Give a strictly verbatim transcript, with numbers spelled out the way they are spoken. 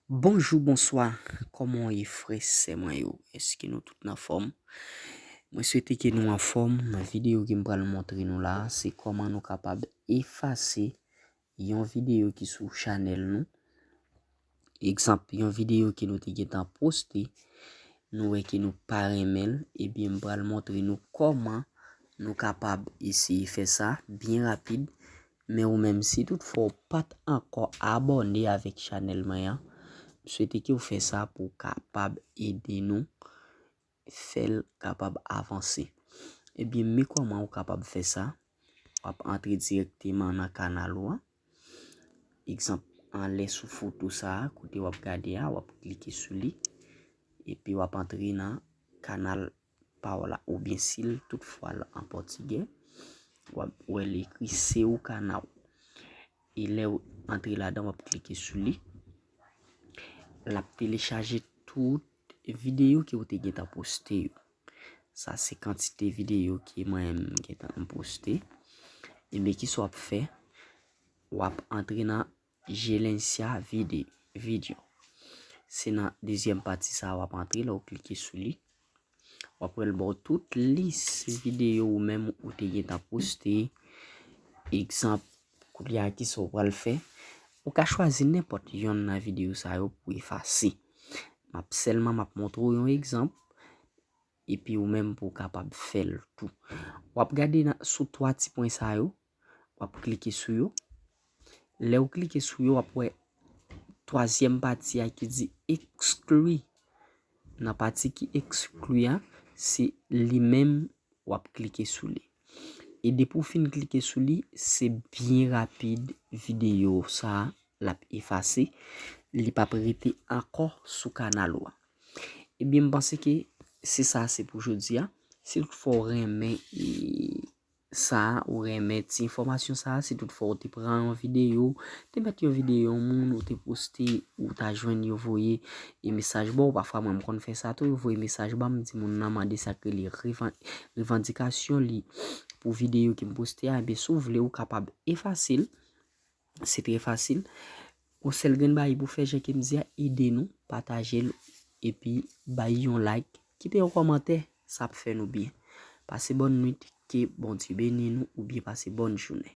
Bonjou, bonswa, kòman w ye frè, sè mwen yo? Èske nou tout nan fòm? Mwen swete ke nou anfòm. Nan videyo ke m pral montre nou la, se kòman nou kapab efase yon videyo ki sou chanèl nou. Egzanp, yon videyo ke nou te gentan poste, nou wè ke nou pa renmen l, ebyen m pral montre nou kòman nou kapab eseye fè sa byen rapid. Men ou menm, si toutfwa w pa t ankò abòne avèk chanèl mwen an, m swete ke w fè sa pou w kapab ede nou fè l kapab avanse. Ebyen, men kòman ou kapab fè sa. W ap antre dirèkteman nan kanal ou an. Egzanp, anlè sou foto sa a, kote w ap gade a, w ap klike sou li. Epi w ap antre nan kanal pa w la, oubyen si l toutfwa l an pòtigè, w ap wè l ekri Seu Canal. E lè w antre ladan, w ap klike sou li. L ap telechaje tout videyo ke w te gentan poste yo. Sa se kantite videyo ke mwen menm m gentan poste. Ebyen, kisa w ap fè? W ap antre nan Gerencia Vide-, Video. Se nan dezyèm pati sa a w ap antre lè w klike sou li. W ap wè l ba w tout lis videyo ou menm ou te gentan poste. Egzanp, kounye a kisa w pral fè? Ou ka chwazi nenpòt yonn nan videyo sa yo pou efase. M ap sèlman, m ap montre w yon egzanp, epi ou menm pou w kapab fè l tou. W ap gade nan, sou twa ti pwen sa yo, w ap klike sou yo. Lè w klike sou yo, w ap wè twazyèm pati a ki di ekskli. Nan pati ki ekskli a, se li menm w ap klike sou li. E depi w fin klike sou li, se byen rapid videyo sa a l ap efase. Li p ap rete ankò sou kanal ou a. Ebyen, m panse ke se sa se pou jodi a. Si toutfwa w renmen, e, sa a, ou renmen ti enfòmasyon sa a, si toutfwa w te pran yon videyo, te mèt yon videyo yon moun, ou te poste, ou ta jwenn yo voye e mesaj ba w. Pafwa mwen m konn fè sa tou, yo voye mesaj ba m, m di moun nan mande sa k rele revan-, revandikasyon li pou videyo ke m poste a. Ebyen, si w vle, ou kapab efase l. Se trè fasil. Yon sèl grenn bagay pou fè, jan ke m di a, ede nou, pataje l, epi bay yon like, kite yon kòmantè, sa ap fè nou byen. Pase bòn nwit, ke Bondye beni nou, oubyen pase bòn jounen.